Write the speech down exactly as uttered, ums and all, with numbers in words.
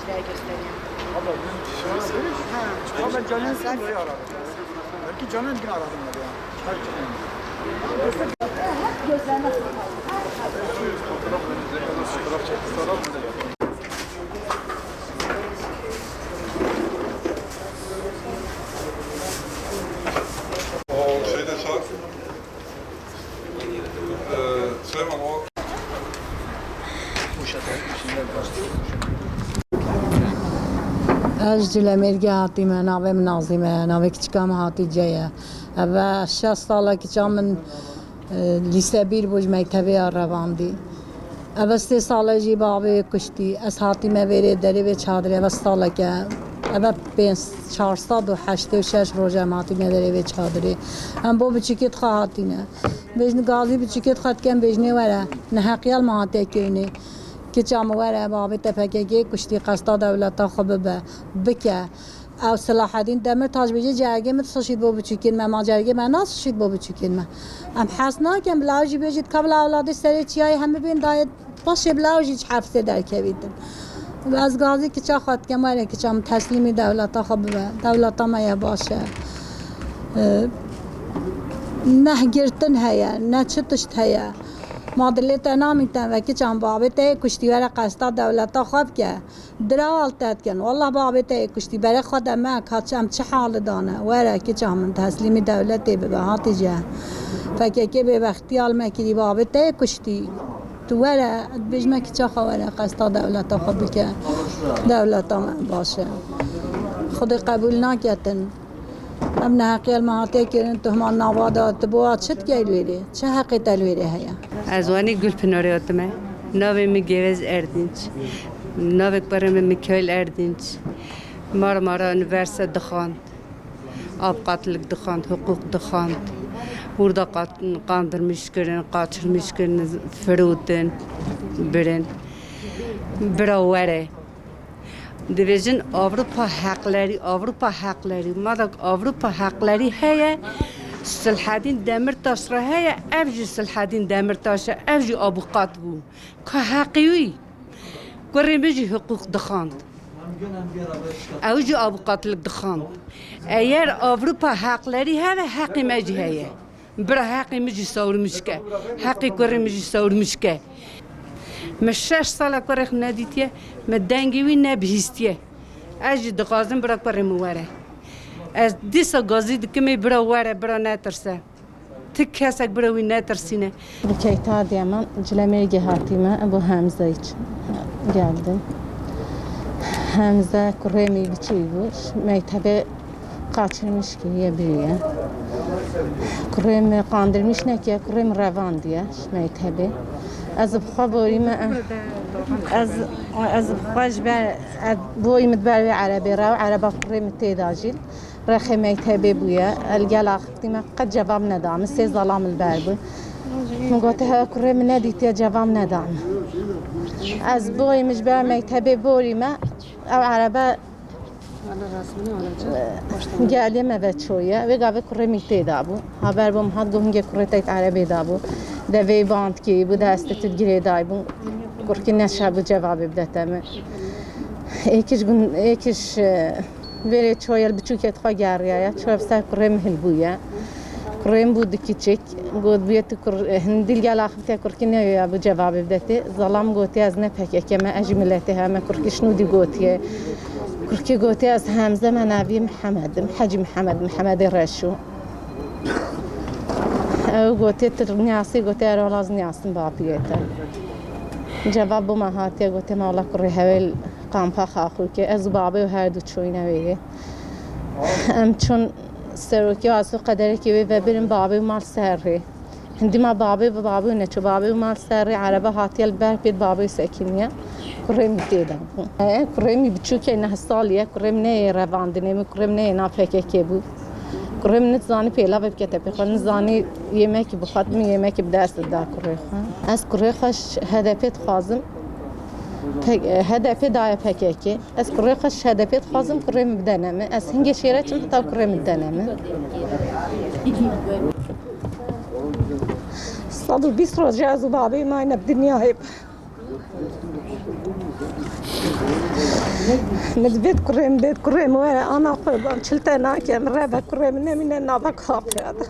Göstereyim. Abla, ben dışarı görüş. Ha, ben canım sıkıldı ya. Belki canım gün aradım ya. Her canım. Fotoğraf çekti, sana mı? O şeyde çağır. Ee, Süleyman, o Ez ji Cilemêrgê hatîme, navê min Nazîme ye, navê kiçika min Hatîce ye. Eve şeş sal e kiça min, e, lîse bîr bû, ji mektebê ya revandî. Eve sê sal e jî bavê wê kuştî. Ez hatîme vêrê derê vê çadirê, eve salek e. Eve pênc, çar sed û heştê û şeş roj em hatîme derê vê çadirê. Em bo biçûkê dixwe hatîne. Bêjin gazî biçûkê dixwe dikem, bêjinê were. Neheqiya li me hatiye kirinê. Kiça min were, bavê te P K K kuştî, qesta dewleta xwe bibe, bike. Ew Silahedîn Demirtaş bêje, cergê min disuçît bo biçûkên me, ma cergê me nasuçît bo biçûkên me. Em hez nakin, bila ew jî bêjît, ka bila ewladê serê çiyayê hemî bên dayê paşê, bila ew jî ji hefsê derkevîtin. Ez gazî kiça xwe dikem, were kiça min, teslîmî dewleta xwe bibe. Dewleta me ye baş e. E, ne girtin heye, ne çi tişt heye. Ma dilê te namîte ve kiça min, bavê te yê kuştî, were qesta dewleta xwe bike. Dira al te dikin. Wallah bavê te yê kuştî. Berê xwe de me, ka çi em çi hali dane. Were kiça min, teslîmî dewletê bibe. Hatîce. P K K bêbextiya li me kirî, bavê te yê kuştî. Tu were, dibêjime kiça xwe were, qesta dewleta xwe bike. Dewleta me baş e. Xwedê qebûl naketin. Em neheqiya li me hatiye kirin, tuhma nava de, tu bo a çi dikey li wêrê? Çi heqê te li wêrê heye? Ez wanî Gulpınarê hatime. Navê min Gevez Erdinç. Navê kurê min Mikail Erdinç. Marmara Üniversite dixwand. Avukatlik dixwand, hukuk dixwand. Burada qat-, qandırmış kirin, kaçırmış kirin, firotin, birin. Bira were. Dibêjin Avrupa heqlerî, Avrupa heqlerî. Madem Avrupa heqlerî heye, Silhedîn Demirtaş re heye, ev jî Silhedîn Demirtaş e, ev jî abuqat bû. Ka heqî wî? Kurê min jî hiqûq dixwand. Ew jî abuqatlik dixwand. Eger Avrupa heqlerî heve, heqê me jî heye. Bira heqê min jî sawirmiş ke. Heqê kurê min jî sawirmiş ke. Min şeş sala kurê xwe nedîtiye, min dengê wî nebihîstiye. Ez jî dixwazim bira kurê min were. Ez dîsa gazî dikim ê bira were, bira netirse. Ti kesek bira wî netirsîne. Bi keyta diye min Cilemêrgê hatîme, bu Hemze için geldim. Hemze kurê min biçûk bû, mektebê Kaçırmış ki ye biriye. Kurê min qandırmış nekiye, kurê min revandiye ji mektebê. Ez bi xwe borî me, ez, ez bi xwe ji ber, ez boyî min di ber wê erebê re, ereba kurê min tê de jî. Rexê mektebê bûye, el gel axiftiye me qet cevab neda min, sê zala min li ber bû. Min gote, he, kurê min nedîtiye, cevab neda min. Ez boyî min ji ber mektebê borî me, ew erebe Gelê me ve çoye. Vê gavê kurê min tê de bû. Haber bû, min hat got hingê kurê te erebê de bû. Devê band kî bû, destê tu girêdayî bû. Kurkî neşe bû cevabê bide te min. Êkiş gun, êkiş, e, vêrê çoye li biçûkê xwe geriyaye. Çoye ser kurê min hilbûye. Kurê min bû di kiçik. Got bûye tu kur, hindî li gel axiftiye kurkî newêya bi cevabê bide tê. Zalam gotiye ez ne P K K me, ez jî miletê heme kurkî şinûdî gotiye. Kurkî gotiye ez Hemze me navî Mihemed im. Hecî Mihemed, Mihemedê Reşo. Ew gotiye tu niyasî, gotiye erol ez niyasim bapiyê te. Cevab bû me hatiye gotiye me wela kurê hewêl kampa Xaxûkê. Ez û babê û her du çoyne wê yê. Em çûn serokê asû qederekê wê vebirin babê û mal serrê. Hindî ma babê bi babê û neço babê û mal serrê erebe hatiye li ber pêt babê û sekiniye. Kurê min tê de bû. E, kurê min biçûkê neh salî ye, kurê min neyê revandinê min, kurê min neyê nav P K K bû. Kurê min nizanî pêlavê bike tepê xwe, nizanî yemekî bixwat min, yemekî bi dest da kurê xwe. Ez kurê xwe ji H D P dixwazim. P-, H D P daye P K K. Ez kurê xwe ji H D P dixwazim, kurê min bidene min. Ez hingê şêre çim heta kurê min bidene min. Sed û bîst roj ez û babê mayne bi dinyayê. Min divêt kurê min, bêt kurê min were, ana qurban, çil te nake, min rebe kurê min nemîne nava kapira de.